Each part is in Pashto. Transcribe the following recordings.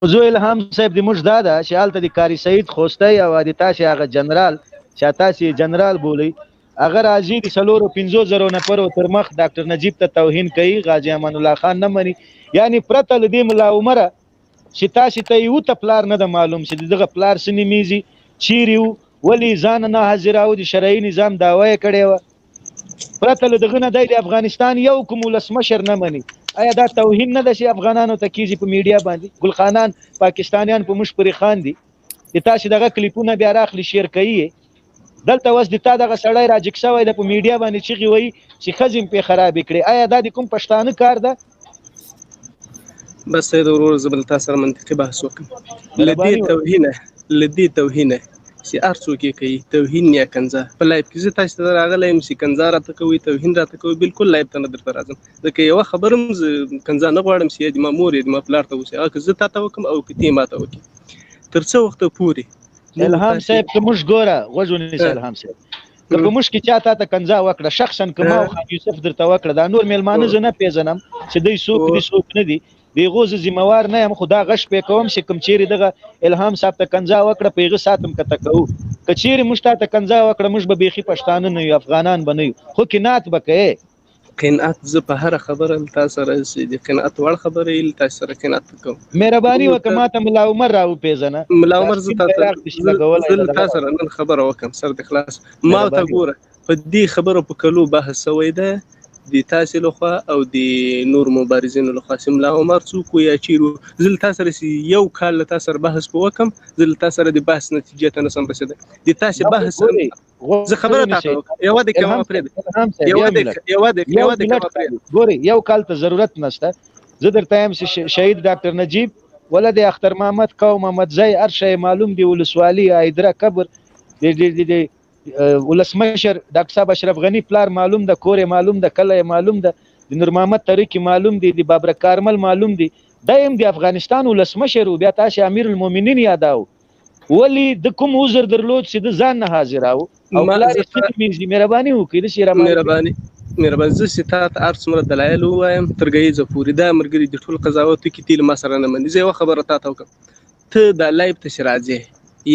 موضوع الهام صاحب د موږ دا ده چې هلته د قاري سعید خوستی او د تاسې هغه جنرال چې تاسې جنرال بولئ، هغه راځي د 4-5 زرو نفرو تر مخ ډاکټر نجیب ته توهین کوي، غازي امان الله خان نه مني. یعنی پرته له دې ملا عمره چې تاسې ته یو ته پلار نه ده معلوم چې دغه پلار څه نومېږي، چیرې و، ولې ځان نه حاضراوه، د شرعي نظام دعوه یې کړې وه. پرته له دغه نه دی د افغانستان یو کوم ولسمشر نه مني. آیا دا توهین نه ده چې افغانانو ته کیږي په میډیا باندې؟ ګلخانان پاکستانیان په موږ پورې خاندي. د تاسې دغه کلیپونه بیا راخلي شیر کوي. دلته اوس د تا دغه سړی راجک شوی ده، په میډیا باندې چیغې وهي چې ښځې مې پرې خرابې کړې. آیا دا د کوم پښتانه کار ده؟ بس سید ورور، زه به له تا سره منطقي بحث وکړم. له دې توهینه، له دې توهینه چې هر څوک یې کوي، توهین یا کنځا په live کې، زه تاسو ته راغلی یم چې کنځا راته کوي، توهین راته کوي، بالکل live ته نه درته راځم، ځکه یوه خبره هم زه کنځا نه غواړم چې یا د ما مور یا د ما پلار ته وشي، هغه که زه تا ته وکړم او که ته ما ته وکړې. تر څه وخته پورې الهام صاحب که موږ ګوره، غوږ ونیسه الهام صاحب، که په موږ کې چا تا ته کنځا وکړه شخصا، که ما او خان یوسف درته وکړه، دا نور میلمانه زه نه پېژنم چې دوی څوک دي څوک نه دي، د هغو زه ذمهوار نه یم، خو دا غږ پې کوم چې کوم چیرې دغه الهام صاحب ته کنځا وکړه، په هغه ساعت هم کته کوو. که چیرې موږ تا ته کنځا وکړه، موږ به بیخي پښتانه نه یو، افغانان به نه یو، خو قناعت به کوې. قناعت زه په هره خبره له تا سره چې د قناعت وړ خبره یې، له تاسو سره قناعت کوم. مهرباني وکړه ما ته ملا عمر راوپېژنه. ملا عمر زه تا ته، زه له تا سره نن خبره وکم، سر دې خلاص. ما ته ګوره، په دې خبرو په کلو بحث سوی ده د تاسې لخوا او د نور مبارزینو لخوا چې ملا عمر څوک و یا چیرې و. زه له تا سره چې یو کال له تا سره بحث په وکم، زه له تا سره د بحث نتیجې ته نه سم رسېدلی. د تاسې بحث زه خبره تاته وکړم، یوه دقیقه ما پرېږده، یوه دقیقه، یوه دقیقه، یوه دقیقه ما پرېږده. ګورې، یو کال ته ضرورت نشته. زه درته وایم چې شهید ډاکټر نجیب ولد اختر محمد قوم احمدزی، هر شی معلوم دی، ولسوالي ایدره قبر، د ولسمشر ډاکټر صاحب اشرف غني پلار معلوم ده، کور یې معلوم ده، کلی یې معلوم ده، د نور محمد تره کی معلوم دی، د ببرک کارمل معلوم دی. دا هم د افغانستان ولسمشر و، بیا تاسې امیر المؤمنین یاداو. ولی د کوم عذر درلود چې د ځان نه حاضراو او پلار یې څه نومېږي؟ مهرباني وکړئ داسې را مهرباني مهرباني. زه چې تا ته هر څومره دلایل ووایم تر ګهیځه پورې دا ملګري د ټول قضاوتو کې تیل ما سره نه مني. زه یوه خبره تا ته وکړم، ته دا live ته چې راځې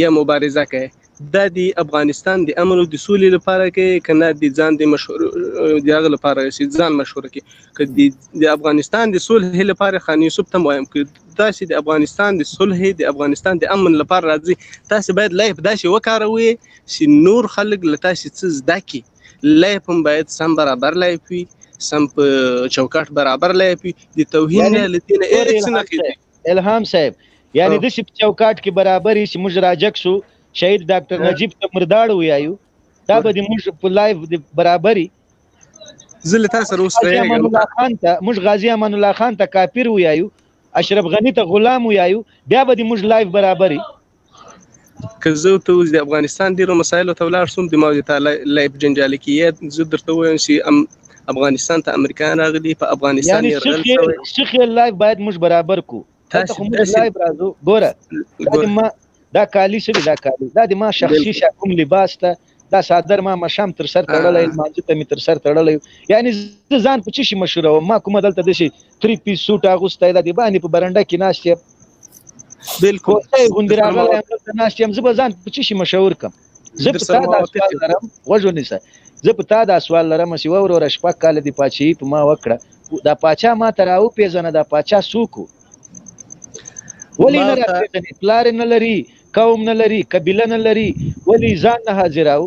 یا مبارزه کوې، دا د افغانستان د امن او د سولې لپاره کوي که نه د ځان د مشهور د هغه لپاره چې ځان مشهور کړي؟ که د افغانستان د صلح لپاره، خان یوسف ته وایم، که تاسې د افغانستان د صلح، د افغانستان د امن لپاره راځئ، تاسې باید live داسې وکاروئ چې نور خلک له تاسې څه زده کړي. live هم باید سم برابر live وي، سم په چوکاټ برابر live وي، د توهین نه له دې نه هېڅ نه کېږي. الهام صاحب، یعنی داسې په چوکاټ کې برابر چې موږ راجک شو شهید ډاکټر نجیب ته مرداړ ویایو، دا به د موږ په live د برابري؟ زه له تا سره اوس امان الله خان ته، موږ غازي امان الله خان ته کافر ویایو، اشرف غنی ته غلام ویایو، بیا به د موږ live برابري؟ که زه ته اوس د افغانستان ډیرو مسایلو ته ولاړ شم، د ما د تا live جنجالي کیږي. زه درته ووایم چې افغانستان ته امریکایان راغلي، په افغانستان یې یرغل شوی. څه live باید موږ برابر کو؟ تاسو خو موږ live راځو. ګوره، ما دا کالی څه دي؟ دا کالی دا د ما شخصي کوم لباس ته، دا څادر ما مشام تر سر تړلی، لمانځه ته مې تر سر تړلی. یعنی زه ځان په څه شي مشهوروم؟ ما کومه دلته داسې three piece suit اغوستی ده، د باندې په برنډه کې ناست یم، بالکل غوندې راغلی یم، دلته ناست یم. زه به ځان په څه شي مشهور کړم؟ زه په تا دا سوال لرم، غوږ ونیسه، زه په تا دا سوال لرم چې وروره 6 کاله دې پاچاهي په ما وکړه، دا پاچا ما ته راوپېژنه، دا پاچا څوک و؟ ولې نه راپېژنې؟ پلار نه لري، قوم نه لري، قبیله نه لري، ولې ځان نه حاضراو؟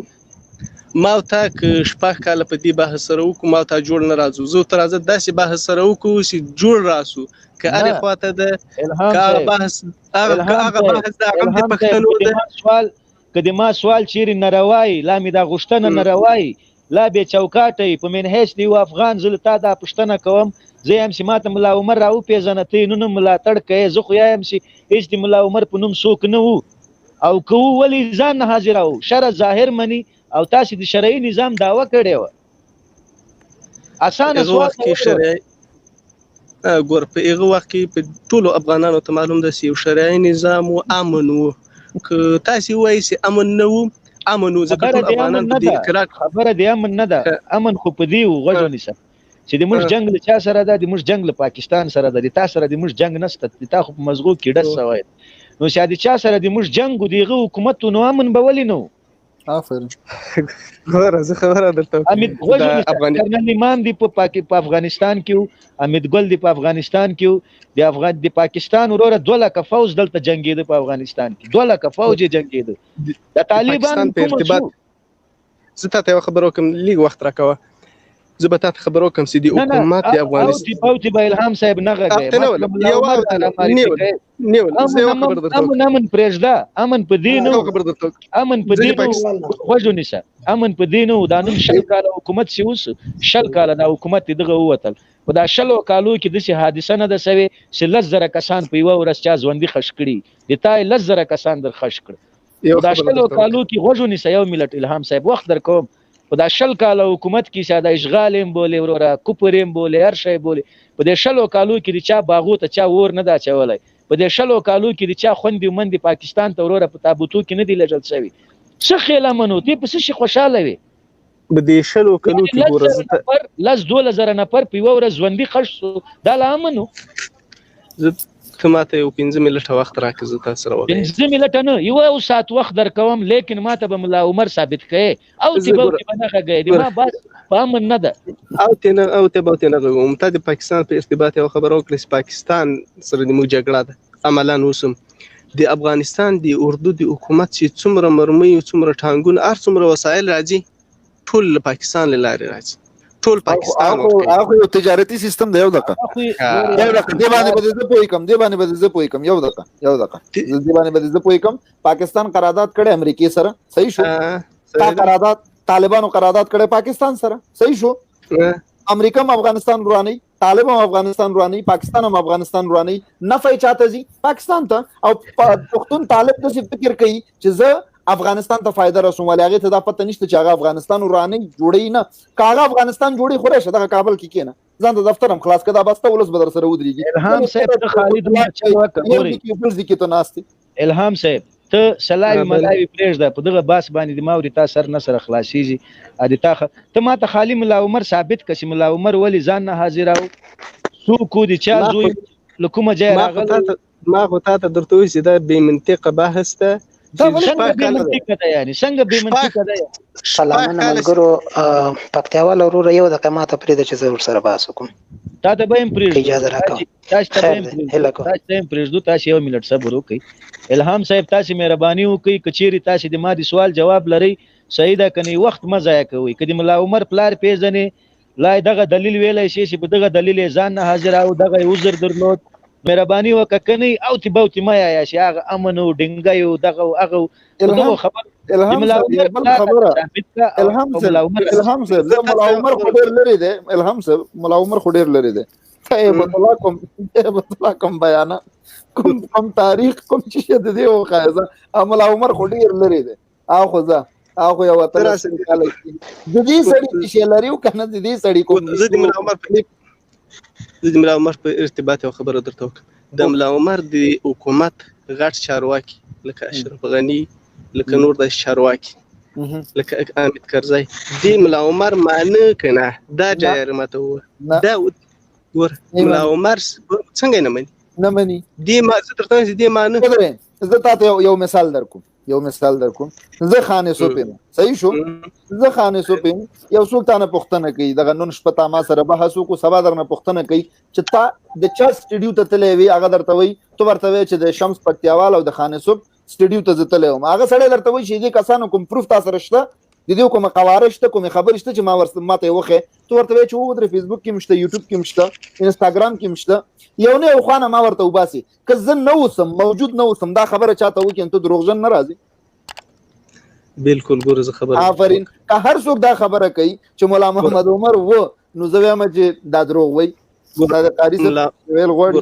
ما او تا که 6 کاله په دې بحث سره وکړو، ما او تا جوړ نه راځو. زه ته راځه داسې بحث سره وکړو چې جوړ راسو، که هرې خواته ده، که هغه بحث، هغه بحث د هغه د پښتنو ده. سوال که د ما سوال چیرې نه روایي، لا مې دا غوښتنه نه روایي، لا بې چوکاټه یې په من حیث د یو افغان، زه له تا دا پوښتنه کوم. زه یم چې ما ته ملا عمر راوپېژنه، ته یې نن هم ملاتړ کوې. زه خو یم چې هېڅ د ملا عمر په نوم څوک نه وو، او که وو ولې ځان نه حاضراو؟ شرع ظاهر مني او تاسې د شرعي نظام دعوه کړې وه. اسانه سوال. ګور، په هغه وخت کې په ټولو افغانانو ته معلوم ده چې یو شرعي نظام و، امن و. که تاسې ووایئ چې امن نه و، امن و، ځکه ټول افغانان په دې اقرار. خبره د امن نه ده، امن خو په دې و، غوږ ونیسه چې د موږ جنگ له چا سره ده؟ د موږ جنگ له پاکستان سره ده، د تا سره د موږ جنگ نشته، د تا خو په مزغو کې ډس سوی. نو چې د چا سره د موږ جنگ و، د هغه حکومت نو امن به ولې نه؟ آفرین. ګوره زه خبره درته امید کرنل ایمان دی په په افغانستان کې، امید ګل دی په افغانستان کې، د افغان د پاکستان وروره 2 لکه فوج دلته جنگیده په افغانستان کې، 2 لکه فوج جنگیده. د طالبان په ارتباط زه تاته یو خبر وکم، لیږ وخت راکوه، زه به تاته خبر وکم چې د حکومت د افغانستان او تی به الهام صاحب نه غږی. نیول زه یو خبر درته امن امن پرېږده، امن په دې نو امن په دې نو غوږ ونیسه، امن په دې نو. دا نن 20 کاله حکومت چې اوس 20 کاله دا حکومت دغه ووتل، په دا 20 کالو کې داسې حادثه نه ده سوې چې 10,000 کسان په یوه ورځ چا ژوندي خښ کړي. د تا یې 10,000 کسان در خښ کړ دا 20 کالو کې. غوږ ونیسه یو ملت الهام صاحب، وخت درکوم. په دا 20 کاله حکومت کې چې دا اشغال هم بولې وروره، کفر هم بولې، هر شی بولې، په دې 20 کالو کې د چا باغو ته چا اور نه ده اچولی، په دې 20 کالو کې د چا خوندې مندې پاکستان ته وروره په تابوتو کې نه دي لېږل شوي. څه خیله منو ته په څه شي خوشحاله وې؟ په دې 20 کلو کې ګوره لس 12,000 نفر په یوه ورځ ژوندي خښ سو، دا لا امن و. زه ته ماته یو 5 منټه وخت راکړه، زه تاسو سره وغږېږم. 5 منټه نه، یو ساعت وخت درکوم، لیکن ماته به ملا عمر ثابت کړې. او تی به تی به نه غږېږې، ما بس په امن نه ده. او تی نه او تی به تی نه غږوم. تا د پاکستان په ارتباط یو خبره وکړه چې پاکستان سره د موږ جګړه ده. عملاً اوس هم د افغانستان د اردو د حکومت چې څومره مرمۍ، څومره ټانګونه، هر څومره وسایل راځي، ټول له پاکستان له لارې راځي، ټول پاکستان. هغه یو تجارتي سیستم دی. یو دقیقه یو دقیقه، دې باندې به زه پوه کوم، دې باندې به زه پوه کوم، یو دقیقه یو دقیقه، دې باندې به زه پوه کوم. پاکستان قرارداد کړی امریکای سره، صحیح شو؟ تا قرارداد طالبانو قرارداد کړی پاکستان سره، صحیح شو؟ امریکا هم افغانستان وراني، طالب هم افغانستان وراني، پاکستان هم افغانستان وراني، نفع چاته ځي؟ پاکستان ته. او پښتون طالب داسې فکر کوي چې زه افغانستان ته فایده رسوم، ولې هغې ته دا پته نشته چې هغه افغانستان وراني جوړوي نه. که هغه افغانستان جوړوي خو راشه دغه کابل کې کښېنه، ځان ته دفتر هم خلاص کړه، دا بسته ولس به در سره ودرېږي. الهام صاحب ته خالد عمر چل وکړه، ګورئ بل ځای کې ته ناست یې. الهام صاحب ته سلاوي ملاوي پرېږده، په دغه باس باندې د ماوري تا سر نه سره خلاصېږي. د تا ته ما ته خالي ملا عمر ثابت کړه چې ملا عمر ولې ځان نه حاضراو، څوک و، د چا زوی، له کومه ځایه راغلی؟ ما خو تا ته درته وویل چې دا بې منطقه بحث ده. دا څنګه بې منطقه ده؟ یعنی څنګه بې منطقه ده؟ سلامونه ملګرو. پکتیاوال وروره یو دقیقه ماته پرېږده چې زه ورسره بحث وکړم. تا ته به هم پرېږدو، اجازه راکوه. تاسو ته به هم پرېږدو، تاسو ته هم پرېږدو. تاسو یو منټ صبر وکړئ. الهام صاحب تاسو مهرباني وکړئ، که چیرې تاسو د ما د سوال جواب لرئ صحیح ده، که نه وخت مه ضایع کوئ. که د ملا عمر پلار پېژنې، لا دغه دلیل ویلی شي چې په دغه دلیل یې ځان نه حاضراو، دغه یې عذر درلود، مهرباني وکړه. که نه او تی بوتي مه یایا چې هغه امن و ډینګی و دغه و هغه و، دغو خبر. الهام صاحب بل خبره، الهام صاحب الهام صاحب زه ملا عمر خو ډېر لرې دی. الهام صاحب ملا عمر خو ډېر لرې دی. ته یې بطلا کوم، ته یې بطلا کوم بیانه، کوم کوم تاریخ کوم چې د دې وښایه. زه ملا عمر خو ډېر لرې دی. هغه خو زه هغه خو یو 18 کاله د دې سړي چې لري او که نه د دې سړي کوم. زه د ملا عمر زه د ملا عمر په ارتباط یو خبره درته وکړم. د ملا عمر د حکومت غټ چارواکي لکه اشرف غني، لکه نور داسې چارواکي لکه حامد کرزی، دې ملا عمر مانه که نه؟ دا جایر ماته ووایه. دا ګوره ملا عمر څنګه نه مني؟ نه مني. دې ما زه درته وایم چې دې مانه. زه تاته یو مثال درکوم، یو مثال درکوم. زه خانې سوپ یم، صحیح شو؟ زه خانې سوپ یم. یو څوک تا نه پوښتنه کوي، دغه نن شپه تا ما سره بحث وکړو، سبا درنه پوښتنه کوي چې تا د چا سټډیو ته تللی وې، هغه درته وایي، ته ورته وایې چې د شمس پکتیاوال او د خانې سوپ سټډیو ته زه تللی وم. هغه سړی درته وایي چې دې کسانو کوم پروف تا سره شته، د دې کومه قواره شته، کومې خبرې شته چې ما ورته ما ته یې وښیې. ته ورته وایې چې ودرې، فیسبوک کې هم شته، یوټیوب کې هم شته، انستاګرام کې هم شته، یو نه یو خوانه ما ورته وباسي. که زه نه اوسم، موجود نه اوسم، دا خبره چاته وکړم ته دروغجن نه راځي. بالکل ګوره زه خبره آفرین. که هر څوک دا خبره کوي چې ملا محمد عمر و، نو زه وایم چې دا دروغ وایي. دا د قاري صاحب ویل غواړي.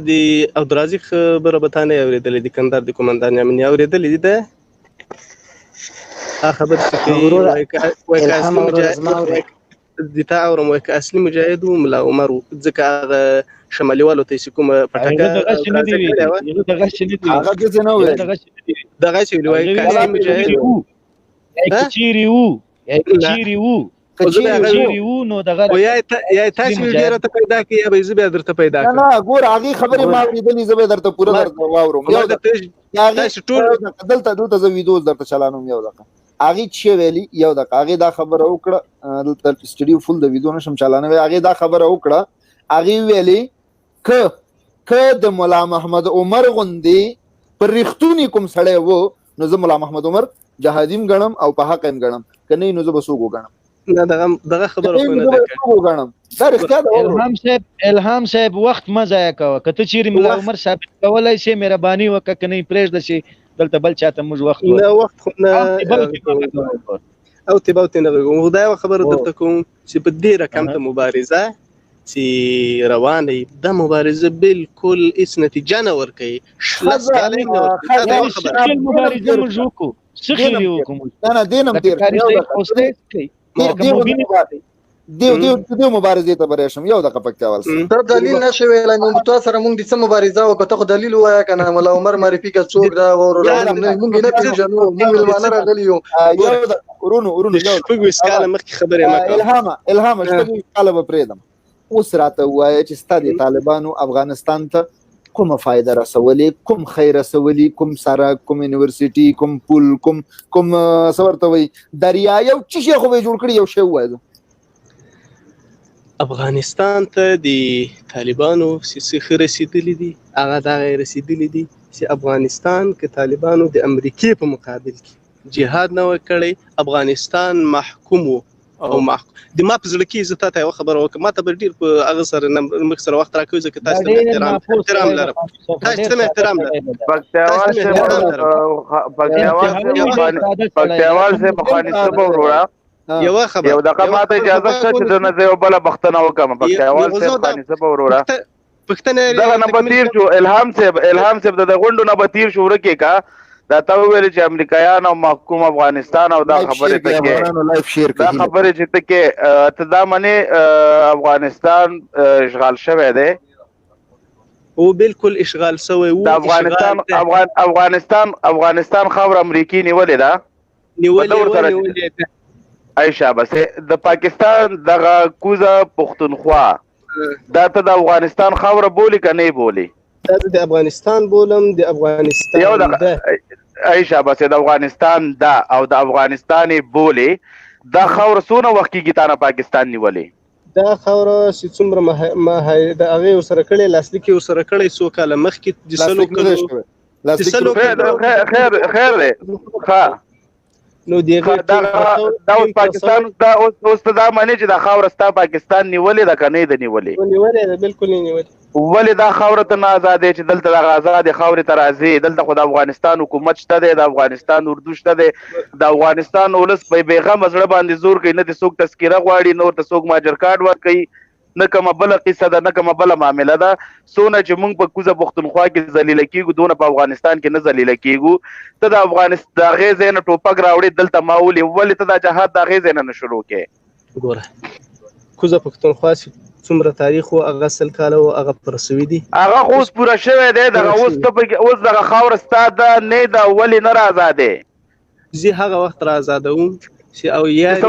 د عبدالرازق خبره به تا نه اورېدلې، د کندهار د قومندان یې اورېدلې دي ده. هغه خبره چې کوي وایي که اصلي مجاهد د تا اورم، وایي که اصلي مجاهد و ملا عمر و، ځکه هغه شماليوالو ته یې کومه پټکه دغسې نه دي ویلي، هغه دغسې نه دي، هغه داسې نه ویل، دغسې ویلي، وایي که اصلي مجاهد و، یا که چیرې و، یا که چیرې و، کچېری وو نو دغه او یا یا تاسو ویډیو راته پیدا کړئ یا به زه بیا درته پیدا کړم. نه ګور، هغه خبرې ما اورېدلې، زه به درته پوره درته واورم. یو تاسو ټول دلته زه ویډیو درته چلانوم. یو دقیقه، هغه چې ویلي، یو دقیقه، هغه دا خبره وکړه. دلته سټډیو فول د ویډیو نشم چلانوي. هغه دا خبره وکړه، هغه ویلي ک ک د مولا محمد عمر غوندي پر رښتونی کوم سړی وو، نو زه مولا محمد عمر جهادیم ګڼم او په حق هم ګڼم، کنه نو زه به څوک وګڼم؟ نه، دغه خبره خو نه ده. وګڼم، دا رښتیا ده. الهام صاحب، الهام صاحب، وخت مه ضایع کوه. که ته چیرې ملا عمر ثابت کولای شې، مهرباني وکړه، که نه پرېږده چې دلته بل چاته موږ وخت. نه، وخت خو نه او ته به نه غوږم. خدای خبره درته کوم چې په دې رقم ته مبارزه چې روانه ده، مبارزه بالکل هیڅ نتیجه نه ورکوي. 10 کاله نه ورکوي مبارزه موږ وکړو، څه خیر وکړو؟ نه نه، دینم تیر دیو دیو دیو مبارزې ته برې شم. یو دقیقه پکتیاوال. ته دلیل نشې ویلای، نو تا سره مونږ د څه مبارزه وکړو؟ ته خو دلیل ووایه که نه. ملا عمر معرفي که څوک دا مونږ نه پېژنو، مونږ مېلمانه راغلي یو. یو ورونو ورونو، 26 کاله مخکې خبرې مه کوه. الهامه الهامه، 26 کاله به پرېږدم. اوس راته ووایه چې ستا د طالبانو افغانستان ته کومه فایده رسولې، کوم خیر رسولي، کوم سړک، کوم یونیورسيټي، کوم پل، کوم کوم څه ورته وایي، دریا، یو څه شی خو به جوړ کړي، یو شی ووایه. افغانستان ته د طالبانو څه ښه رسېدلي دي، هغه دغه رسېدلي دي چې افغانستان کې طالبانو د امریکې په مقابل کې جهاد نه وکړي، افغانستان محکوم وو او محکوم د ما په زړه کې. زه تاته یو خبره وکړم، ما ته به ډیر په هغه سره مخ سره وخت راکوي، ځکه تاسو ته احترام لرم، تاسو ته احترام لرم. پکتیاوال صاحب، خاني صاحب وروره، یو خبره، یو دغه ماته اجازه شته چې زه نه یو بل بختنه وکم؟ پکتیاوال صاحب، خاني صاحب وروره، پښتنه دغه نه به تیر شو. الهام صاحب، الهام صاحب، د غونډو نه به تیر شو. ورکه کا دا تا ویل چې امریکایان او محکوم افغانستان او دا خبرې ته کې، دا خبرې چې ته کې، ته دا منې افغانستان اشغال شوی دی؟ او بالکل اشغال شوی وو. د افغانستان افغان افغانستان افغانستان خاور امریکای نیولې ده؟ نیولې. عائشہ، بس د پاکستان دغه کوزه پښتونخوا دا ته د افغانستان خاوره بولی که نه بولی؟ دا د افغانستان بولم، د افغانستان. یو دغه عائشہ، بس د افغانستان دا او د افغانستان بولی، دا خاوره څونه وخت کېږي تا نه پاکستان نیولې؟ دا خاوره چې څومره ما د هغې ورسره کړې، لاسلیک یې ورسره کړی، څو کاله مخکې د 100 کلو. خیر خیر دی. ښه، نو دیغه دا اوس پاکستان دا اوس اوس ته دا معنی چې دا خاوره ستا پاکستان نیولې ده که نه ده نیولې؟ نیولې ده، بالکل نیولې. ولې دا خاوره ته نه آزادې چې دلته دغه آزادې خاورې ته راځې؟ دلته خو د افغانستان حکومت شته دی، د افغانستان اردو شته دی، د افغانستان ولس په بېغمه زړه باندې زور کوي، نه دې څوک تذکره غواړي، نه ورته څوک ماجر کارډ ورکوي، نه کومه بله قصه ده، نه کومه بله معامله ده. څونه چې مونږ په کوزه پښتونخوا کې ذلیله کیږو، دونه په افغانستان کې نه ذلیله کیږو. ته د افغانستان د هغې ځای نه ټوپک راوړې دلته ما ولې؟ ولې ته دا جهاد د هغې ځای نه نه شروع کې؟ ګوره، کوزه پښتونخوا چې څومره تاریخ و، هغه 100 کاله و، هغه پوره سوي دي. هغه خو اوس پوره شوی دی. دغه اوس ته پکې اوس دغه خاوره ستا ده نه ده؟ ولې نه را ازادې؟ زه هغه وخت را ازادوم چې او یا چې څه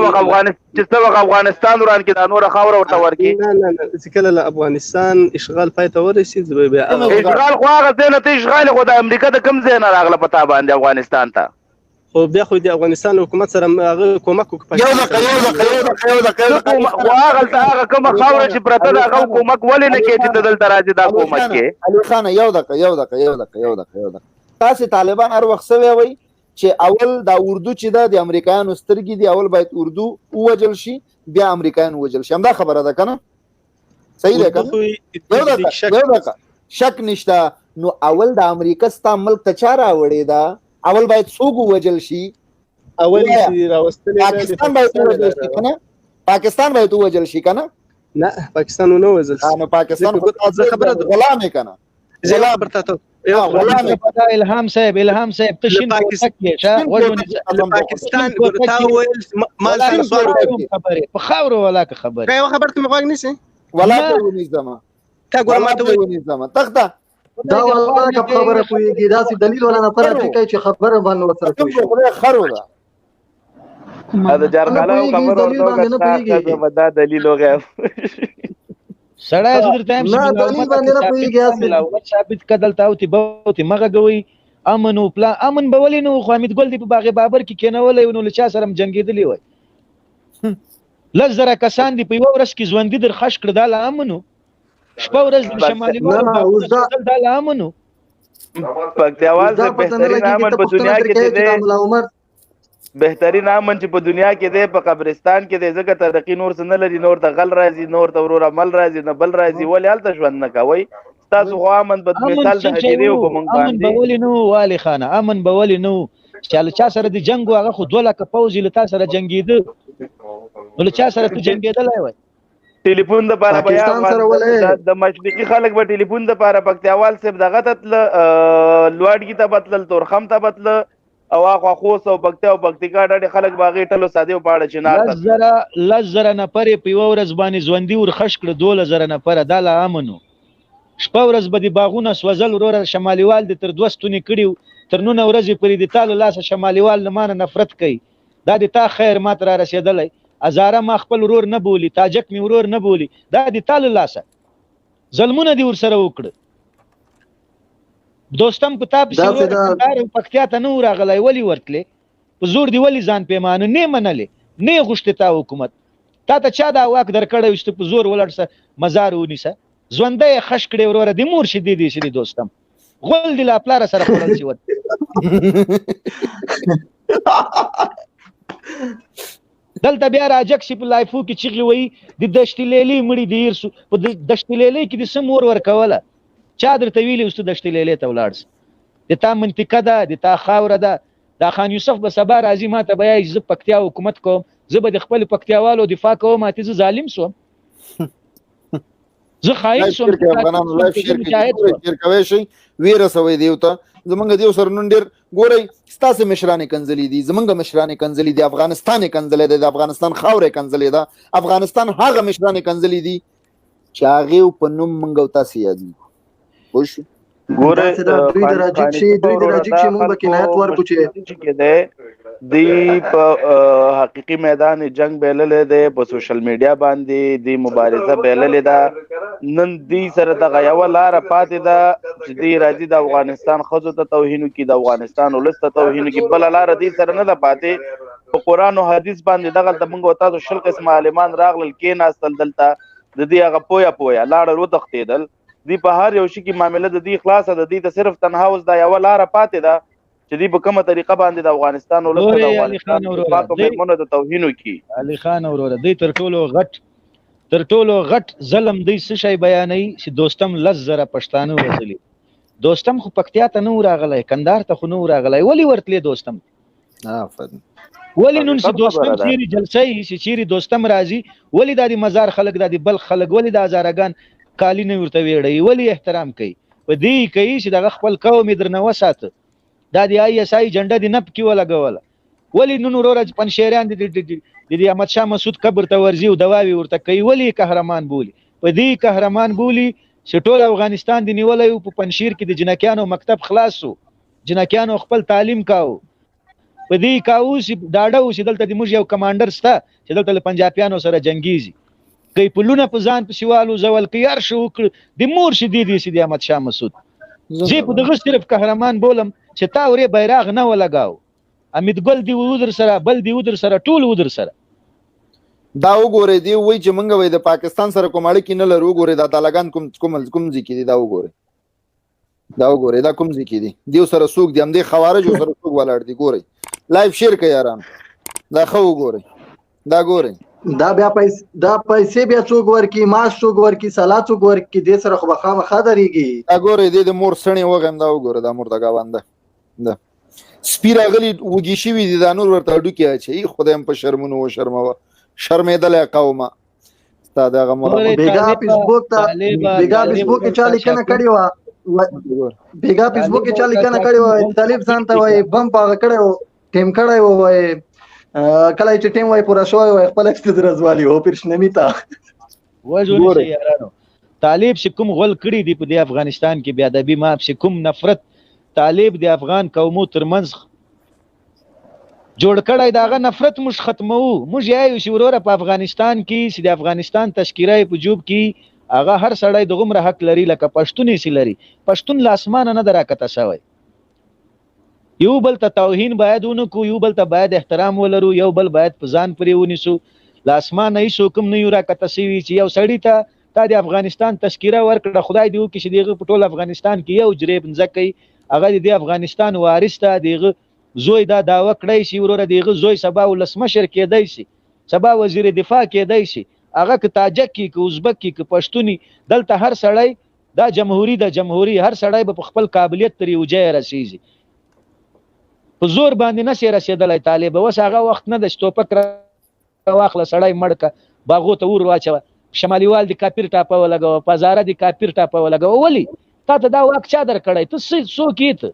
وخت افغانستان وران کې دا نوره خاوره ورته ورکې. نه نه نه، چې کله له افغانستان اشغال پای ته ورسېد، زه به بیا اشغال خو هغه ځای نه ته اشغال خو د امریکا د کوم ځای نه راغله په تا باندې افغانستان ته؟ خو بیا خو د افغانستان حکومت سره هغه کومک وکړ. یو دقیقه، یو دقیقه، یو دقیقه، یو دقیقه. خو هغلته هغه کومه خاوره چې پرته ده، هغه کومک ولې نه کوي چې ته دلته راځې دا کومک کې؟ علي خانه، یو دقیقه، یو دقیقه، یو دقیقه، یو دقیقه، یو دقیقه. تاسې طالبان هر وخت څه وایئ چې اول دا اردو چې ده د امریکایانو سترګې دي، اول باید اردو ووژل شي بیا امریکایان ووژل شي. همدا خبره ده که نه؟ صحیح ده که نه؟ یو دقیقه، یو دقیقه، شک نشته. نو اول د امریکا ستا ملک ته چا راوړې ده؟ اول باید څوک ووژل شي؟ اول چې راوستلې پاکستان باید ووژل شي که نه؟ پاکستان باید ووژل شي که نه؟ نه، پاکستان ونه وژل شي. نو پاکستان خو زه خبره غلام یې که نه؟ زه خبر ته الهام صاحب، الهام صاحب، ته شین کوتک یې شه. پاکستان تا ویل مال سره سوال خبرې په خاورو ولاکه خبرې. یو خبر ته مې غوږ نیسې؟ ولاکه ونیسم. تا ګوره ماته ونیسم تخته. دا والله که خبره پوهېږي، داسې دلیل ولا نفر راټیکای چې خبره باندې ورسره پوه شي. خدای خرو ده. دا جارخاله خبر ورته وکړه، دا دلیل وغیم سړی. زه درته یم، نه دلیل باندې نه پوهیږي. ثابت کدل تاو تی بوتی مغه کوي. امن او پلا امن به ولې نو؟ خو حمید ګل دی په باغ بابر کې کېنولی نو له چا سره هم جنګېدلی وای. 10,000 کسان دی په یوه ورځ کې ژوندي در خش کړ، دا له امنو؟ شپه ورځ د شمالي دا له امنو؟ پکتیاوال د بهترین امن په دنیا کې دی، بهترین امن چې په دنیا کې دی په قبرستان کې دی، ځکه ترقي نور څه نه لري. نور ته غل راځي، نور ته ورور عمل راځي، نه بل راځي. ولې هلته ژوند نه کوئ؟ تاسو خو امن په مثال د هدیرې په مونږ باندې. امن به ولې نو والي خانه؟ امن به ولې نو چې له چا سره د جنگ؟ هغه خو 2 لکه پوځي له تا سره جنګېده، نو له چا سره ته جنګېدلی وای؟ ټلیفون د پاره بیا د مشرقي خلک به ټلیفون د پاره پکتیاوال صاحب دغه ته تله، لواړګي ته بتلل، تورخم ته بتله، او هغه خوست او پکتیا او پکتیکا ډډې خلک باغې ټلو ساده په اړه چنار ته. 10,000 نفر په یوه ورځ باندې ژوندي ورخښ کړ، 12,000 نفر، دا لا امنو؟ شپه ورځ به د باغونه سوځل وروره. شماليوال د تر دوه ستوني کړي، تر نن ورځې پورې د تا له لاسه شماليوال له مانه نفرت کوي. دا د تا خیر ما ته را رسېدلی. هزاره ما خپل ورور نه بولي، تاجک مې ورور نه بولي، دا د تا له لاسه ظلمونه دې ورسره وکړه. دوستم په تا پسې کندهار او پکتیا ته نه و راغلی، ولې ورتلې په زور دې؟ ولې ځان پیمانه نه منلې، نه غوښتې تا حکومت؟ تا ته چا دا واک درکړی چې ته په زور ولاړ سه مزار ونیسه؟ ژوندی یې خښ کړې وروره. د مور شیدې دې شي دوستم، غول دې لا پلاره سره خوړل شي. دلته بیا راجک شي په لایفو کې چیغې وهي، د دشتې لیلې مړي دې هېر سو. په دشتې لیلې کې دې څه مور ورکوله؟ چا درته ویلي اوس ته دشتې لیلې ته ولاړ سه؟ د تا منطقه ده، د تا خاوره ده. دا خان یوسف به سبا راځي ما ته بیا زه پکتیا حکومت کوم، زه به د خپل پکتیاوالو دفاع کوم. اته زه ظالم سوم، زه خاین سوم. افغانانو لایف شیر شیر کوي شي، وی رسوي دیو ته. زمونږ دیو سره نن ډیر ګورئ، ستاسو مشران کنځلې دي، زمونږ مشران کنځلې دي، افغانستان کنځلې دي، د افغانستان خاورې کنځلې ده، افغانستان هغه مشران کنځلې دي چې هغه په نوم مونږ او تاسو یادیږو. پوه شو؟ ګوره دوی د راجیک شي، دوی د راجیک شي، مونږ به قناعت ورکو چې دی دی په حقيقي میدان جنگ بیللې دی، په سوشل میډیا باندې دی مبارزه بیللې ده. نن دی سره دغه یو لار پاتې ده چې دی راځي د افغانستان خزو ته توهین کوي، د افغانستان ولس ته توهین کوي. بل لار دی سره نه ده پاتې. په قران او حدیث باندې دغه د مونږ او تاسو 20 قسم عالمان راغلل، کې ناستل دلته، د دې هغه پویا پویا لاړل وتښتېدل. دی په هر یو شي کې معامله د دې خلاصه ده. دی ته صرف تنها اوس دا یوه لاره پاتې ده چې دی په کومه طریقه باندې د افغانستان ولس ته، د افغانستان پاکو مېرمنو ته توهین وکړي. علي خان وروره، دی تر ټولو غټ، تر ټولو غټ ظلم دی څه شی بیانوي چې دوستم 10,000 پښتانه وژلي. دوستم خو پکتیا ته نه و راغلی، کندهار ته خو نه و راغلی، ولې ورتلې دوستم؟ آفرین. ولې نن چې دوستم چیرې جلسه یي، چې چیرې دوستم راځي، ولې دا د مزار خلک، دا د بلخ خلک، ولې د هزارهګان کالي نه ورته ویړوي؟ ولې احترام کوي؟ په دې کوي چې دغه خپل قوم یې درنه وساته. دا د آی اس آی جنډه دې نه پکې ولګوله. ولې نن وروره چې پنجشیریان د دې احمد شاه مسعود قبر ته ورځي او دواوې ورته کوي، ولې قهرمان بولي؟ په دې قهرمان بولي چې ټول افغانستان دې نیولی و، په پنجشیر کې د جنکیانو مکتب خلاص سو، جنکیانو خپل تعلیم کاوه. په دې کاوه چې ډاډه و چې دلته د موږ یو کمانډر سته چې دلته له پنجابیانو سره جنګیږي. کوي پلونه په ځان پسې والوزول، کوي هر څه وکړ. د مور شیدې دې سي د احمد شاه مسعود. زه په دغه صرف قهرمان بولم چې تا ورې بیرغ نه ولګاو. امید ګل دی ودر سره، بل دی ودر سره، ټول ودر سره. دا وګورئ، دی وایي چې مونږ وایي د پاکستان سره کوم اړیکې نه لرو. وګورئ دا طالبان کوم کوم کوم ځای کې دي؟ دا وګورئ، دا وګورئ، دا کوم ځای کې دي؟ دیو سره څوک دي؟ همدې خوارجو سره څوک ولاړ دي؟ ګورئ، لایف شیر کړئ یاران. دا ښه وګورئ، دا ګورئ. دا بیا پیسې، دا پیسې بیا څوک ورکي، معاش څوک ورکي، سلا څوک ورکي؟ دې سره خو به خامخا درېږي. دا ګورئ، دې د مور سڼې وغیم. دا وګوره، دا مور د ګاونده دا سپي راغلي، وږي شوي دي، دا نور ورته هډوکي اچوي. خدای هم په شرمونو وشرموه، شرمېدلی قومه ستا دغه مور. بیګا فیسبوک ته، بیګا فیسبوک کې چا لیکنه کړې وه، بیګا فیسبوک کې چا لیکنه کړې وه، طالب ځان ته وایي بم په هغه کړی و، ټیم کړی و، وایي کله چې ټیم وای پوره شوی وای، خپل عکس ته درځوالي و پرشنمي ته. وژونی شي یارانو. طالب چې کوم غول کړي دي په دې افغانستان کې، بیا ادبي ما چې کوم نفرت طالب د افغان قومو ترمنځ جوړ کړی د هغه نفرت موږ ختموو. موږ یایو چې وروره په افغانستان کې چې د افغانستان تذکره یې په جوب کې هغه هر سړی دغومره حق لري لکه پښتون یې چې لري. پښتون له اسمانه نه ده راکته شوی. یو بل ته توهین باید ونه کړو، یو بل ته باید احترام ولرو، یو بل باید په ځان پرې ونیسو. له اسمانه هیڅوک هم نه یو راکته شوي چې یو سړي ته تا د افغانستان تذکره ورکړه، خدای دې وکړي چې د هغه په ټول افغانستان کې یو جریب مځکه وي، هغه د دې افغانستان وارث ته د هغه زوی دا دعوه کړی شي. وروره د هغه زوی سبا ولسمشر کېدای شي، سبا وزیر دفاع کېدای شي، هغه که تاجک کی که ازبک کی که پښتوني، دلته هر سړی دا جمهوری ده، جمهوری هر سړی به په خپل قابلیت تر یو ځایه رسیږي، په زور باندې نه شي رسېدلی طالب. اوس هغه وخت نه ده چې توپک واخله سړی مړ که، باغو ته اور واچوه، شمالیوال دې کاپیر ټاپه ولګوه، په هزاره دې کاپیر ټاپه ولګوه. ولې تا ته دا واک چا درکړی؟ ته څوک یې؟ ته